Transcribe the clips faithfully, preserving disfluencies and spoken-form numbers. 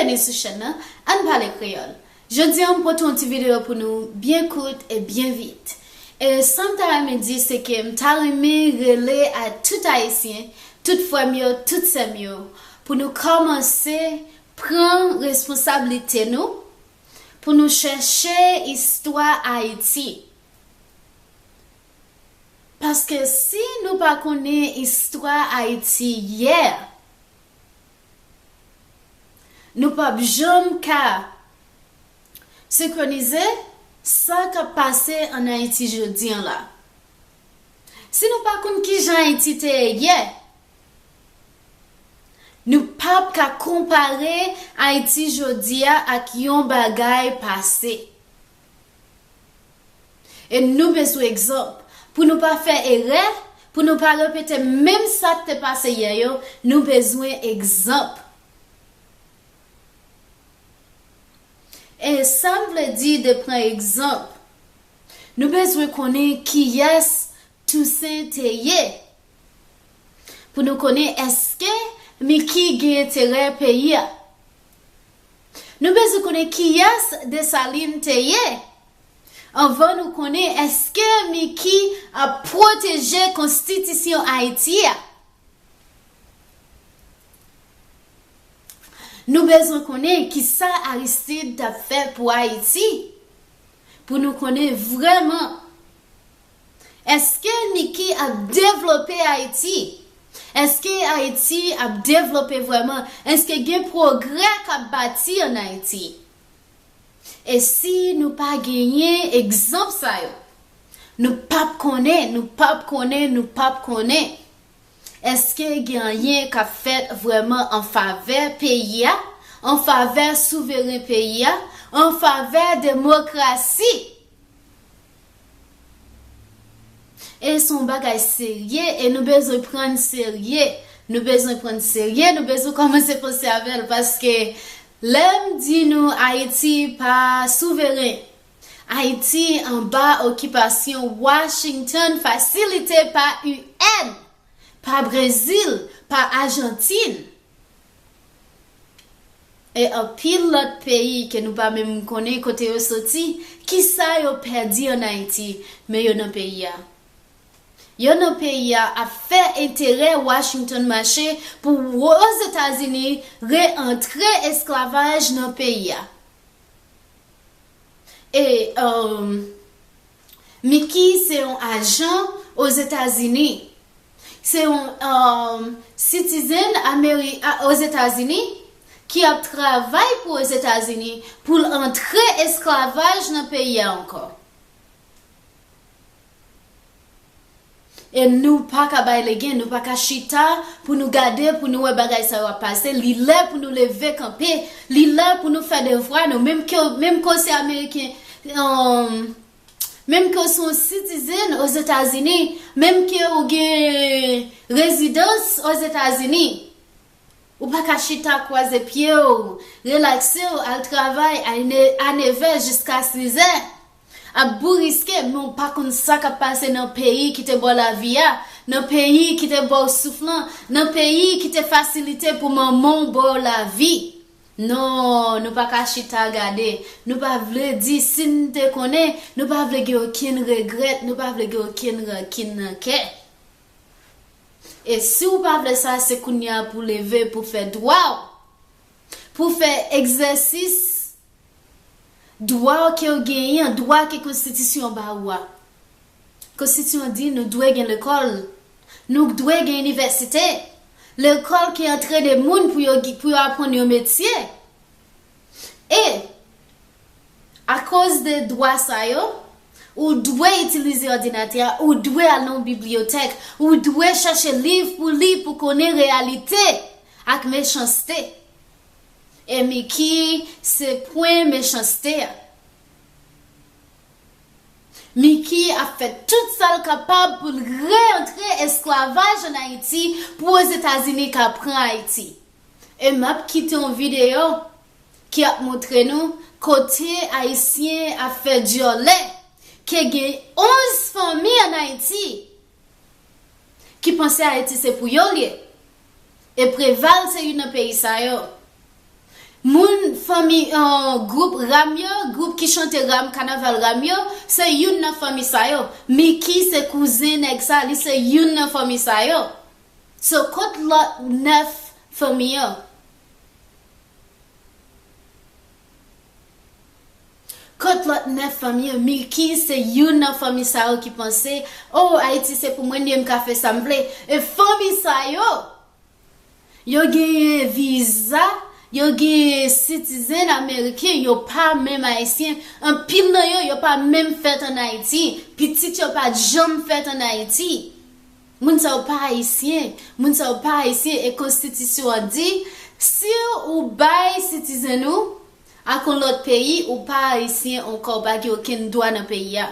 Byenvini sou chèn nan, Ann Pale Kreyòl. Jodi a, m pote yon ti videyo pou nou, byen kout e byen vit. E sa m ta renmen di, se ke m ta renmen rele a tout Ayisyen, tout frè m yo, tout sè m yo, pou nou kòmanse pran responsablite nou, pou nou chèche istwa Ayiti. Paske si nou pa konnen istwa Ayiti yè, nou p ap janm ka senkwonize sa k ap pase ann Ayiti jodi an la. Si nou pa konn kijan Ayiti te ye yè, nou p ap ka konpare Ayiti jodi a ak yon bagay pase. E nou bezwen egzanp. Pou nou pa fè erè, pou nou pa repete menm sa k te pase yè yo, nou bezwen egzanp. E sa m vle di de pran egzanp, nou bezwen konnen kiyès Tousen te ye. Pou nou konnen èske Miki gen enterè peyi a. Nou bezwen konnen kiyès Desalin te ye. Anvan nou konnen èske Miki ap pwoteje konstitisyon Ayiti a. Nou bezwen konnen kisa Aristide t ap fè pou Ayiti, pou nou konnen vrèman, èske Miki ap devlope Ayiti? Èske Ayiti ap devlope vrèman? Èske gen pwogrè k ap bati ann Ayiti? E si nou pa genyen egzanp sa yo, nou p ap konnen, nou p ap konnen, nou p ap konnen. Èske gen anyen k ap fèt vrèman an favè peyi a, an favè souveren peyi a, an favè demokrasi? E se yon bagay serye e nou bezwen prann serye. Nou bezwen prann serye, nou bezwen kòmanse panse avè l paske lè m di nou Ayiti pa souveren, Ayiti anba okipasyon Washington fasilite pa U N, pa Brezil, pa Ajantin. E anpil lòt peyi ke nou pa menm konnen kote yo soti, kisa yo pèdi ann Ayiti, men yo nan peyi a. Yo nan peyi a ap fè enterè Washington mache pou Ozetazini reantre esklavaj nan peyi a. E, um, Miki se yon ajan Ozetazini. Se yon, um, citizen Ameri-, a, Ozetazini ki ap travay pou Ozetazini pou l antre esklavaj nan peyi a ankò. E nou pa ka bay legen, nou pa ka chita pou nou gade, pou nou wè bagay sa yo ap pase. Li lè pou nou leve kanpe, li lè pou nou fè devwa nou. Menm ke, menm ke w se Ameriken, um, menm ke w se yon citizen Ozetazini, menm ke w gen rezidans Ozetazini, ou pa ka chita kwaze pye w, relakse w, al travay a ne-, a nevè jiska sizè. Ap bouriske, men w pa konn sa k ap pase nan peyi ki te ba w lavi a, nan peyi ki te ba w souf lan, nan peyi ki te fasilite pou manman w ba w lavi. Non, nou pa ka chita gade. Nou pa vle di si n te konnen, nou pa vle gen okenn regrèt, nou pa vle gen okenn rankin nan kè. E si w pa vle sa, se kounye a pou w leve, pou w fè dwa w, pou w fè egzèsis dwa w ke w genyen, dwa ke konstitisyon ba ou a. Konstitisyon di nou dwe gen lekòl, nou dwe gen inivèsite, lekòl ki antrene moun pou yo gi-, pou yo aprann yo metye. E, akoz de dwa sa yo, ou dwe itilize òdinatè a, ou dwe al nan yon bibliyotèk, ou dwe chèche liv pou li, pou konnen reyalite ak mechanste. E Miki se pwen mechanste a. Miki ap fè tout sa l kapab pou l reantre esklavaj ann Ayiti, pou Ozetazini ka pran Ayiti. E m ap kite yon videyo ki ap montre nou kote Ayisyen ap fè dyòlè, ke gen onz fanmi ann Ayiti ki panse Ayiti se pou yo l ye. E Preval se youn nan peyi sa yo. Moun fanmi, uh, gwoup Ram yo, gwoup ki chante Ram, kanaval Ram yo, se youn nan fanmi sa yo. Mickey se kouzen nèg sa, li se youn nan fanmi sa yo. So, kot lòt nèf fanmi yo? Kot lòt nèf fanmi yo? Mickey se youn nan fanmi sa yo ki panse, oh, Ayiti se pou mwen, m ka fè sa m vle. E fanmi sa yo, yo genyen viza, yo genyen citizen ameriken, yo pa menm ayisyen. Anpil nan yo, yo pa menm fèt ann Ayiti. Pitit yo pa t janm fèt ann Ayiti. Moun sa yo pa ayisyen. Moun sa yo pa ayisyen e konstitisyon an di, si ou bay citizen ou ak yon lòt peyi, ou pa ayisyen ankò, ou pa gen okenn dwa nan peyi a.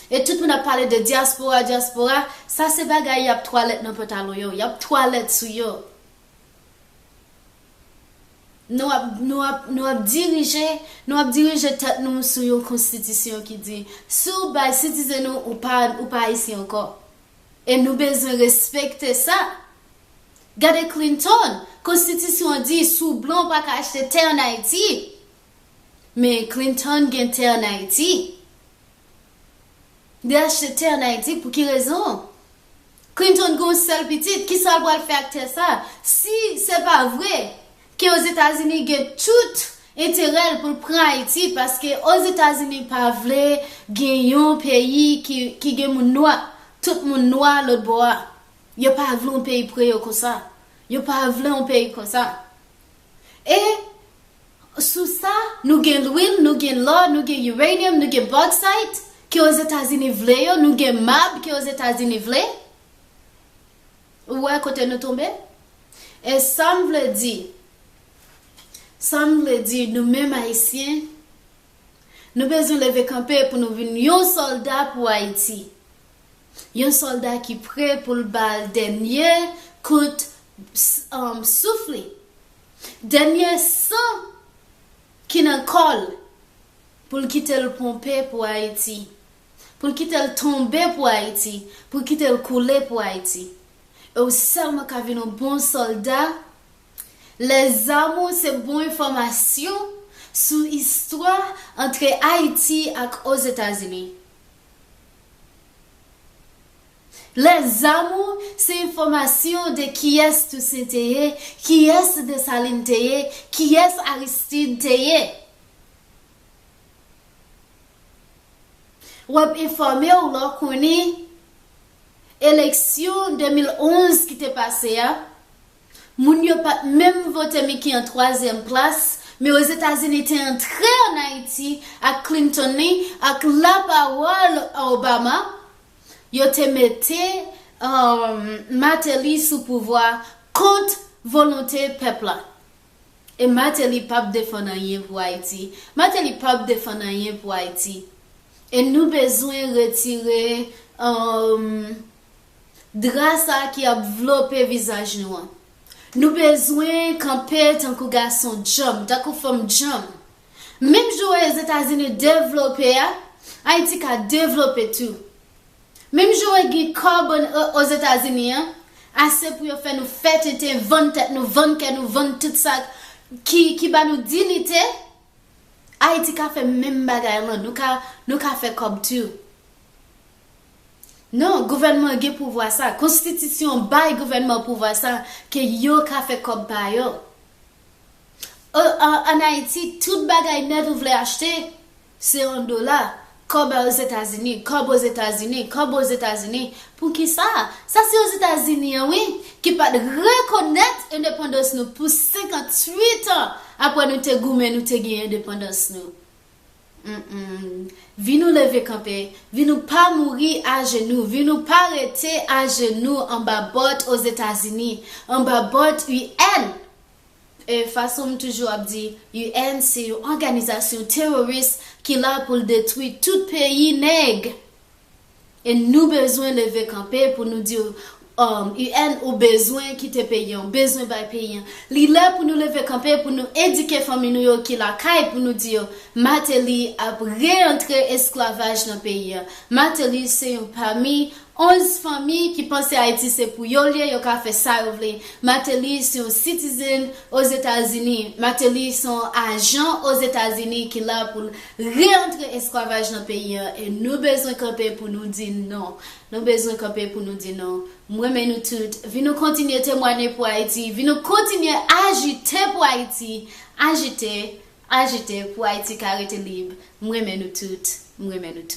E tout moun ap pale de dyaspora, dyaspora, sa se bagay y ap twalèt nan pantalon yo, y ap twalèt sou yo. Nou ap, nou ap, nou ap dirije, nou ap dirije tèt nou sou yon konstitisyon ki di, si w bay citizen ou, ou pa, ou pa ayisyen ankò. E nou bezwen respekte sa. Gade Clinton, konstitisyon an di, si w blan ou pa ka achte tè ann Ayiti. Men Clinton gen tè ann Ayiti. Li achte tè ann Ayiti pou ki rezon? Clinton gen yon sèl pitit, kisa l pral fè ak tè sa? Si se pa vre ke Ozetazini gen tout enterè l pou l pran Ayiti, paske Ozetazini pa vle gen yon peyi ki, ki gen moun nwa, tout moun nwa lòt bò a. Yo pa vle yon peyi pre yo konsa. Yo pa vle yon peyi konsa. E sou sa, nou gen lwil, nou gen lò, nou gen uranium, nou gen bauxite ke Ozetazini vle yo, nou gen mab ke Ozetazini vle. Ou wè kote nou tonbe? E sa m vle di, sa m vle di, nou menm Ayisyen, nou bezwen leve kanpe pou nou vin yon sòlda pou Ayiti. Yon sòlda ki pre pou l ba l dènye kout s-, um, souf li. Dènye san ki nan kò l pou l kite l ponpe pou Ayiti. Pou l kite l tonbe pou Ayiti. Pou l kite l koule pou Ayiti. E w sèlman ka vin yon bon sòlda lè zam ou se bon enfòmasyon sou istwa antre Ayiti ak Ozetazini. Lè zam ou se enfòmasyon de kiyès Tousen te ye, kiyès Desalin te ye, kiyès Aristid te ye. W ap enfòme w lè w konnen eleksyon de mil onz ki te pase a, moun yo pa t menm vote Mickey an twazyèm plas, men Ozetazini te antre ann Ayiti ak Clinton li, ak lapawòl Obama, yo te mete, um, Martelly sou pouvwa kont volonte pèp la. E Martelly p ap defann anyen pou Ayiti. Martelly p ap defann anyen pou Ayiti. E nou bezwen retire, um, dra sa ki ap vlope vizaj nou an. Nou bezwen kanpe tankou gason djanm, tankou fanm djanm. Menm jan Ozetazini devlope a, Ayiti ka devlope tou. Menm jan w gen kòb o-, Ozetazini an, ase pou yo fè nou fè tenten, vann tèt nou, vann kè nou, vann tout sa ki, ki ba nou diyite, Ayiti ka fè menm bagay lan, nou ka, nou ka fè kòb tou. Non, gouvènman an gen pouvwa sa, konstitisyon bay gouvènman pouvwa sa, ke yo ka fè kòb pa yo. O, an, ann Ayiti, tout bagay nèt ou vle achte, se an dola. Kòb Ozetazini, kòb Ozetazini, kòb Ozetazini. Poukisa? Sa se Ozetazini an, wi, ki pa t rekonèt endepandans nou pou senkantuit an apre nou te goumen, nou te gen endepandans nou. Mm-mm. Vi nou leve kanpe, vi nou pa mouri ajenou, vi nou pa rete ajenou anba bòt Ozetazini, anba bòt U N. E fason m toujou ap di, U N se yon òganizasyon teworis ki la pou l detwi tout peyi nèg. E nou bezwen leve kanpe pou nou di, um, U N ou bezwen kite peyi an, ou bezwen bay peyi an. Li lè pou nou leve kanpe pou nou edike fanmi nou yo ki lakay pou nou di yo, Martelly ap reantre esklavaj nan peyi an. Martelly se yon pami Onz fanmi ki panse Ayiti se pou yo l ye, yo ka fè sa yo vle. Martelly se yon citizen Ozetazini. Martelly se yon ajan Ozetazini ki la pou l reantre esklavaj nan peyi an. E nou bezwen kanpe pou nou di non. Nou bezwen kanpe pou nou di non. M renmen nou tout. Vin nou kontinye temwanye pou Ayiti. Vin nou kontinye ajite pou Ayiti. Ajite, ajite pou Ayiti ka rete lib. M renmen nou tout. M renmen nou tout.